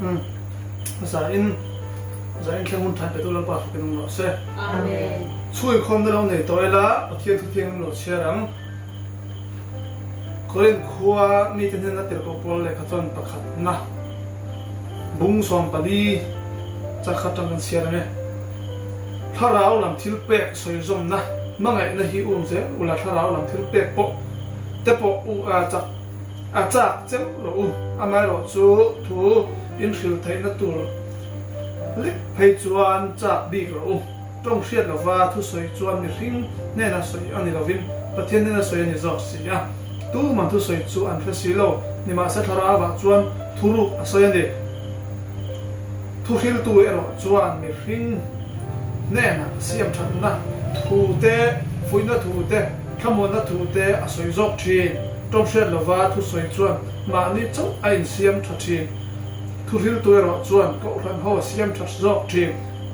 Umm Zain Zain thleng hun than petu Lalpa hrukin awm rawh se. Amen. Chhuikhawmna lo nei tawh ila Pathian thu thianghlim lo chhiar ang. Korinth khua mite hnena tirhkoh pawl lehkha chuan pakhatna bung 14 chakhat tang kan chhiar ang e. Thlarau lam thil pek sawi zawmna hmangaihna hi um zel ula thlarau lam thil pek pawh te pawh u a chak a chak cheu rawh u. Amaherawh chu thu inhrilh theihna tur lek phei chuan chak bik rawh u. Tawng hriat lova thusawi chuan mihring hnena sawi a ni lovin Pathian hnena sawi a ni zawk si a. Tuman thusawi chu an hre si lo, nimahse thlarauah chuan thuruk a sawi a ni. Thuhriltu erawh chuan mihring hnena siamthatna thu te, fuihna thu te, thlamuanna thu te a sawi zawk thin. Tawng hriat lova thusawi chuan mahni chauh a insiam tha thin. Thuhriltu erawh chuan kohhran ho a siam tha zawk thin.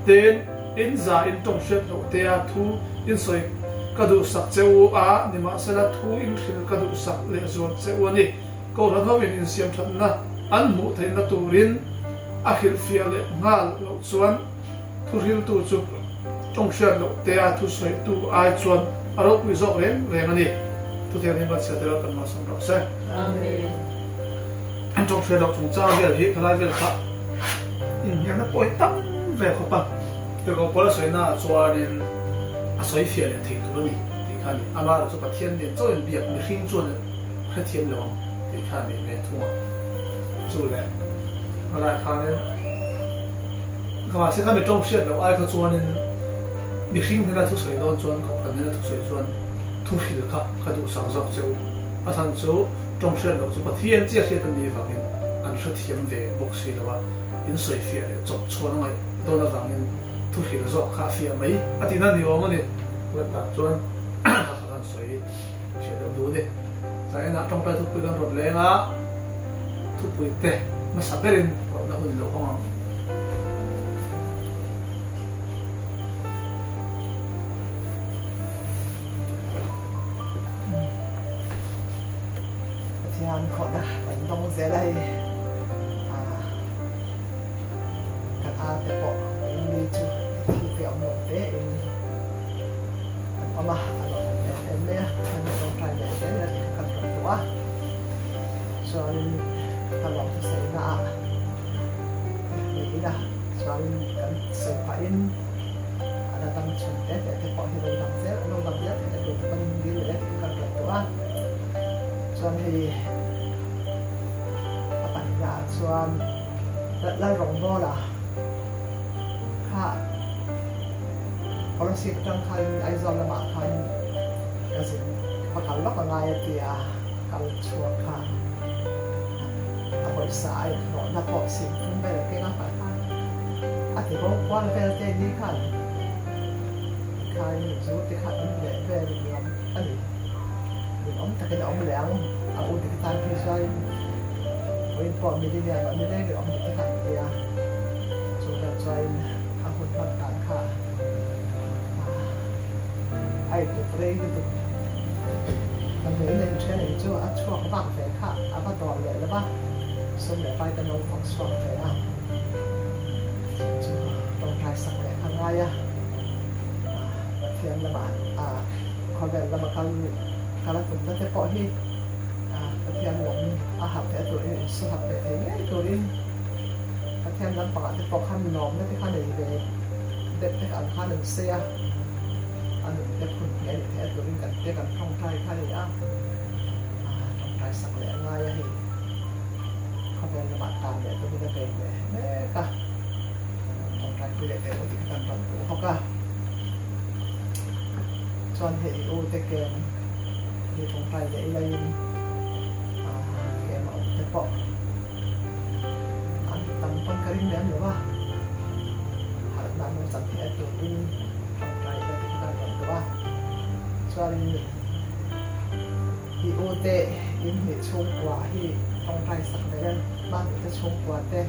Tin, in za in tawng hriat loh tea thu in sawi ka duhsak che u a, nimahsela thu in hrilh ka duhsak lehzual che u a ni. Kohhran ho in insiam thatna an hmuh theihna turin a hrilhfiah leh nghal loh chuan thu hriltu chu tawng hriat loh tea thu sawitu ai chuan a ropui zawk reng reng a ni. Thuthiang hi hmanchhia te kan malsawm rawh se. Amen. Tawng hriat loh chungchang vel hi khalai vel kha Inhnialna pawh hi tam ve khawp a, Tirhkoh Paula sawina ah chuanin a sawi fiah leh thei tur a ni tih kha a ni. Amaherawh chu Pathian nen chauhin biak mihring chuan a hrethiam lo ang tih kha a nih ve thung a. Chu leh helaiah khanin mahse kha mi tawng hriat loh ai kha chuanin mihring hnena thusawi dawn chuan kohhran hnena thusawi chuan thuhril kha ka duhsak zawk che u. A chhan chu Tawng hriat loh chu Pathian chiah hriat a nih avangin an hrethiam ve bawk si lo a, in sawifiah leh chawp chhuan a ngaih dawn avangin thuhril zawk kha a fiah mai a tihna ni awm a ni. Huatah chuan kha kha kan sawi hriat loh duh a ni. Zainah tawngtai thupui kan rawt leng a, thupui te hmasa berin rawtna hun lo hawng ang. Pathian khawhna kan dawng zel a hei ah kan ar te pawh in mi chu thi te awm lo te in an awm a a lo awm em em mai a kan tawngtai leh zel ila tih kha kan rawn duh a chuanin ka lawm thusawi na ah nei ila chuanin kan sawi pahin. A la dam chhun te te te pawh hi lo dam zel an lo dam zel theih na tur te pawn dil leh tih kan rawn duh a. Chuan hei a pahnihna ah chuan Lalrawngbawla kha Kolasib atang khan Aizawl lamah khan ka zin va kal lawk a ngai a tia kal chhuak kha a pawisa a inhlawhna pawh simphum vel a keng a kal khan. A ti bo kual vel te ni khan khain zu ti khat an leh vel in lam a ni. Min awm takin a awm leh ang a u ti tan phei chuan vawiin pawh millennium ah nileng in awm ti khat an tia chu vel chuan a hun hman dan kha a intup rei lutuk. Damdawiin a inthen eng chu a chhuak vak ve kha a va dawr leh lo va, sum leh pai kan lo thawk chhuak ve a. Chu tawngtai sak leh kha ngai a, Pathian lamah khawvel lama kal kal a tumna te pawh hi Pathian lam a harh theih turin insu harh ve thei ngei turin Pathian lampangah te pawh khan lawmna te kha nei ve deuh te ang khan an sawi a, a nun te phun hmel leh theih turin kan te kan tawngtai kha a ni a, tawngtai sak leh a ngai a hei. Khawvel lamah tan leh tumin a bei leh mek a, tawngtaipui leh teh tih kha kan rawn duh bawk a. Chuan hei i u te kem hi tawngtai leh ilaiin kem a awm te pawh an tam pawn ka ring lem lo a, harhna an rawn chan theih a turin tawngtai ila tih kha kan rawn duh a. Chuanin I u te in hnih chhungkua hi tawngtai sak leh reng mahni te chhungkua te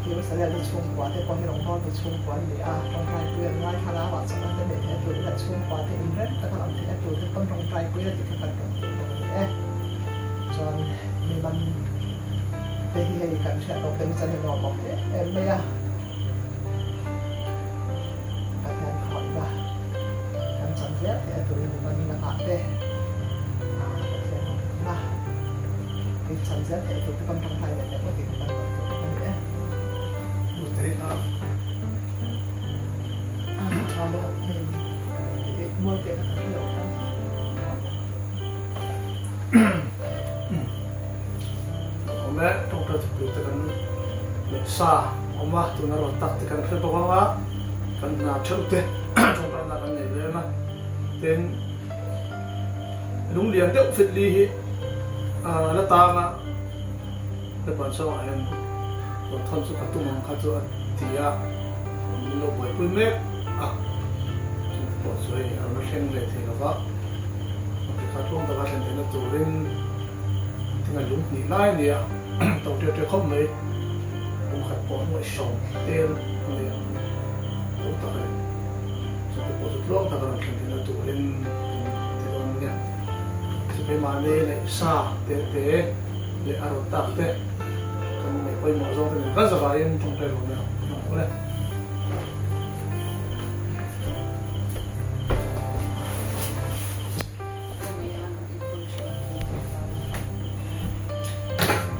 Jerusalem te chhungkua te pawh hi rawngbawltu chhungkua an ni a, tawngtai pui an ngai thlarau ah chakna te neih theih a tur ila chhungkua te inrem taka an awm theih a tur te pawn tawngtai pui a tih kha kan rawn tih bawk a ni e. Chuan mi man te hi hei kan hriat loh te hi chuan a nuam awm em em mai a. Pathian khawihna kan chan zel theih a turin i ban lakah te Pathian awmna i chan zel theih a tur te kan tawngtai leh leh ngawt in kan rawn tur a ni e. Tha lo hei mual te kha ka hre lo khan. Awm e, tawngtai thupui te kan leh sa awm a, tuna rawn tak te kan hre bawk ang a, kan hna theuh te tawngtai na kan nei ve em a, tin lunglian deuh fit li hi la tang a, Lepan chungah hian rawn thawn chu ka tum ang kha chu a ti a, min lo buaipui mek a, chung te pawh chu hei a rawn la thleng leh thei lo va, ti kha tluang taka thlen theihna turin tinga lung hnih lai a ni a, to ṭe ṭe khawp mai, lung khat pawh nuaih sawm tel a ni a, to tak a ni, chung te pawh chu tluang taka rawn thlen theihna turin ti dawn a nia, chu keimahni leh sa te te. Leh a rawn tak te kan ngaih pawimawh zawng te nen kan zavaiin tawngtai lo nia ang awle.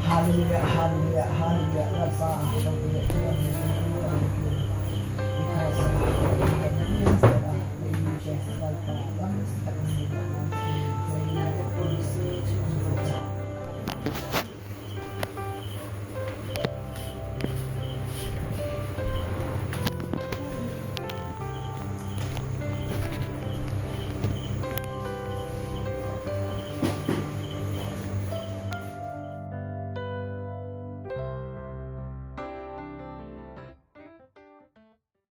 Hallelujah Hallelujah Hallelujah Lalpa Lalpa.